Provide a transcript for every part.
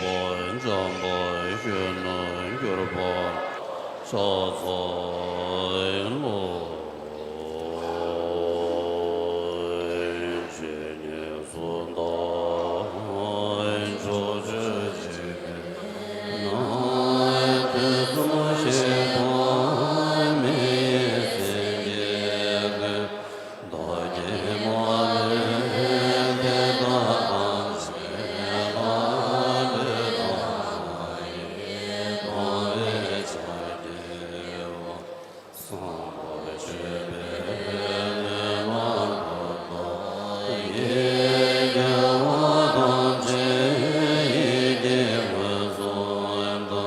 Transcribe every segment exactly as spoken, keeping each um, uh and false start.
འཇམ་དཔལ་གཞོན་ནུར་གྱུར་པ་ཤཱཀྱའི་ལོ། ཇི་སྙེད་སུ་དག་ཕྱོགས་བཅུའི་འཇིག་རྟེན་ན། དུས་གསུམ་གཤེགས་པ་མི་ཡི་སེང་གེ་ཀུན། བདག་གིས་མ་ལུས་དེ་དག་ཐམས་ཅད་ལ་ཕུལ་དང་། ཡིད་དུ་འོང་བའི་ཕྱག་བགྱིའོ། བསམ་པ་སྤྱོད་པས་ནི་མ་བསྒོམས་པ། ཡིད་ཀྱི་དབང་ཐམས་ཅད་ཡིད་ཀྱིས་མངོན་སུམ་དུ།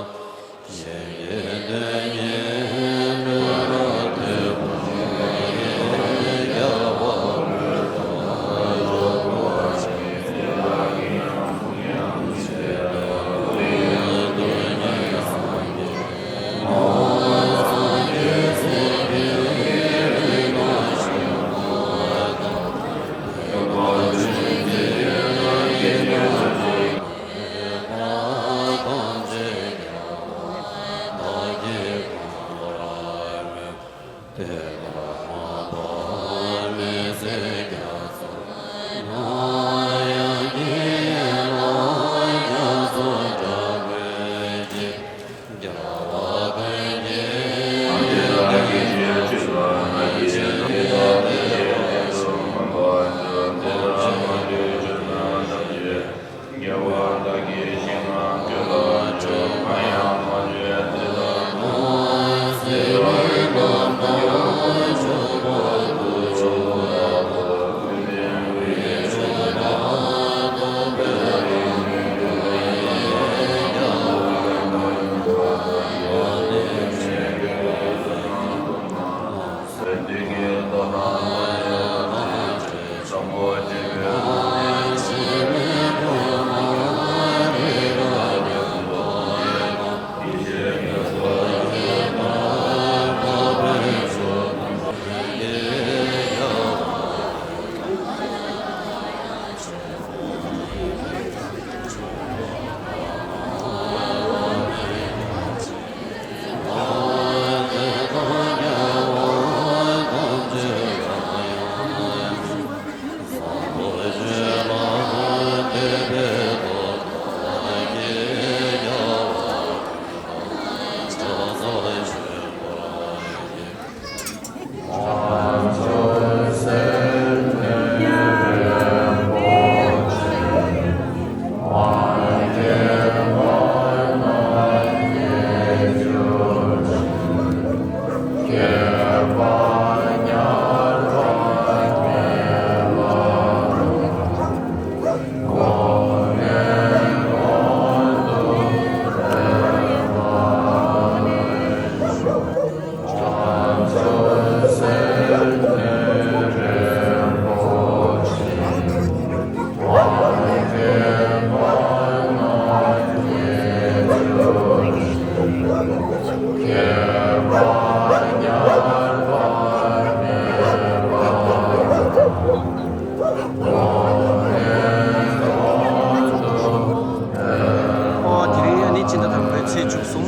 ཨོ། དེ་རིང་ཨ་ནི་སྤྱི་ཟླ་དང་པོའི་ཚེས་བཅུ་གསུམ།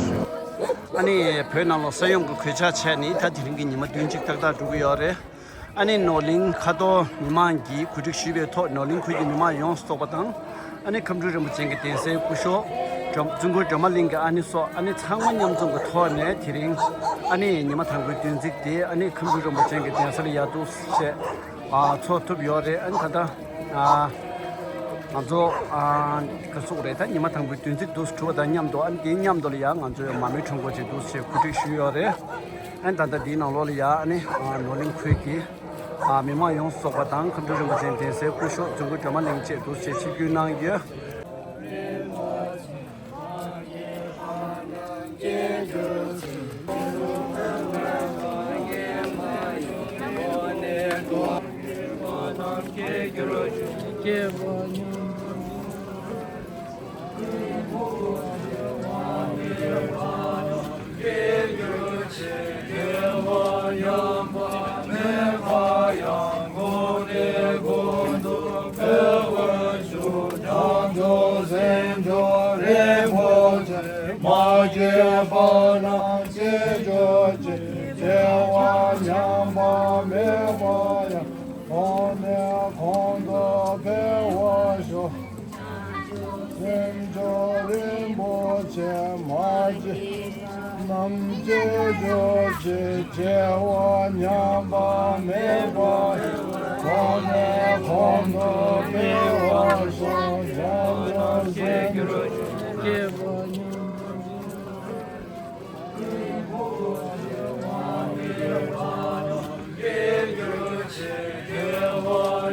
ཨ་ནི་བོད་ནང་ལ་ས་ཡོམ་གྱི་གོད་ཆག་བྱས་ནས་ད་དེ་རིང་གི་ཉི་མ་བདུན་གཅིག་ཏག་ཏག་འགྲོ་གི་ཡོད་རེད། ཨ་ནི་ནོར་གླིང་ཁ་ཐོར་མི་མང་གིས་གོ་སྒྲིག་ཞུས་པའི་ཐོག་ནོར་གླིང་ཁུལ་གྱི་མི་མང་ཡོངས་སུ་ཚོགས་པ་དང་། ཨ་ནི་ཁམས་སྤྲུལ་རིན་པོ་ཆེ་གི་གདན་སའི་སྐུ་ཞབས་སྒྲོལ། བཙུན་མགོན་སྒྲོལ་མ་གླིང་གི་ཨ་ནི་སོགས། ཨ་ནི་ཚང་མ་མཉམ་འཛོམས་ཀྱི་ཐོག་ནས་དེ་རིང་ཨ་ནི་ཉི་མ་དང་པོའི་བདུན་ཚིགས་དེ་ཨ་ནི་ཁམས་སྤྲུལ་རིན་པོ་ཆེ་གི་གདན་ས་ལ་ཡར་འདུག་སེ་བྱས། ཨ། ཚོགས་ཐུབ་ཡོད་རེད། ཨ་ནི་ད་ལྟ། ཨ། ང་ཚོ། ཨ། ག་ཟེར་དགོས་རེད། ད་ཉི་མ་དང་པོའི་བདུན་ཚིགས་འདུག་སེ་གྲུབ་པ་དང་མཉམ་དུ། ཨ་ནི་དེའི་མཉམ་དུ་ལ་ཡང་ང་ཚོས་མར་མེའི་ཁྲོམ་སྐོར་ཅིག་འདུག་སེ་གོ་སྒྲིག་ཞུས་ཡོད་རེད། ཨ་ནི་ད་ལྟ་དེའི་ནང་ལོགས་ལ་ཡ་ཨ་ནི། ཨ། ནོར་གླིང་ཁུལ་གྱི། ཨ། མི་མང་ཡོངས་སུ་ཚོགས་པ་དང་ཁམས་སྤྲུལ་རིན་པོ་ཆེའི་གདན་སའི་སྐུ་ཞབས་བཙུན་མགོན་སྒྲོལ་མ་གླིང་བཅས་འདུག་སེ་ཆིབས་བསྒྱུར་གནང་ཡོད། པ་རྣམས་སྐྱེ་གྱུར་ཅིག་སྐྱེ་བ་ཉམས་པ་མེད་པ་ཡང་། གོང་ནས་གོང་དུ་འཕེལ་བར་ཤོག་སེམས་མཆོག་རིན་པོ་ཆེ་མ་སྐྱེས་རྣམས་སྐྱེ་གྱུར་ཅིག་སྐྱེ་བ་ཉམས་པ་མེད་པ་ཡང་། གོང་ནས་གོང་དུ་འཕེལ་བར་ཤོག་སྐྱེ་གྱུར་ཅིག་སྐྱེ་བ་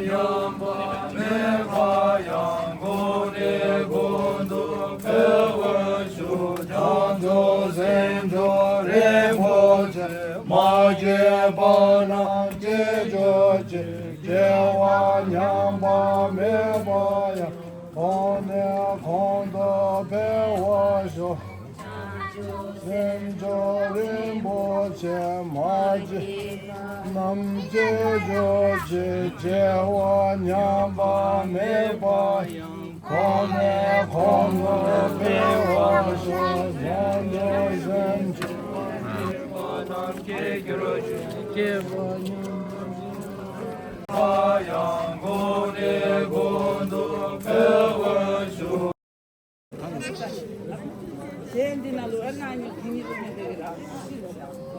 ཉམས་པ་མེད་པ་ཡང་། མ་སྐྱེས་པ་རྣམས་སྐྱེ་གྱུར་ཅིག་སྐྱེ་བ་ཉམས་པ་མེད་པ་ཡང་། གོང་ནས་གོང་དུ་འཕེལ་བར་ཤོག་སེམས་མཆོག་རིན་པོ་ཆེ་མ་སྐྱེས་རྣམས་སྐྱེ་གྱུར་ཅིག་སྐྱེ་བ་ཉམས་པ་མེད་པ་ཡང་། གོང་ནས་གོང་དུ་འཕེལ་བར་ཤོག་སྙན་དུ་སེམས་མཆོག་རིན་པོ་ཆེ་མ་སྐྱེས་རྣམས་སྐྱེ་གྱུར་ཅིག་སྐྱེ་བ་ཉམས་པ་མེད་པ་ཡང་། གོང་ནས་གོང་དུ་འཕེལ་བར་ཤོག་གཞན་འདི་ནང་ལོ་ཨ་ན་ཉི་དེ་ཉིད་དུ་མི་འདུག་གི་ར།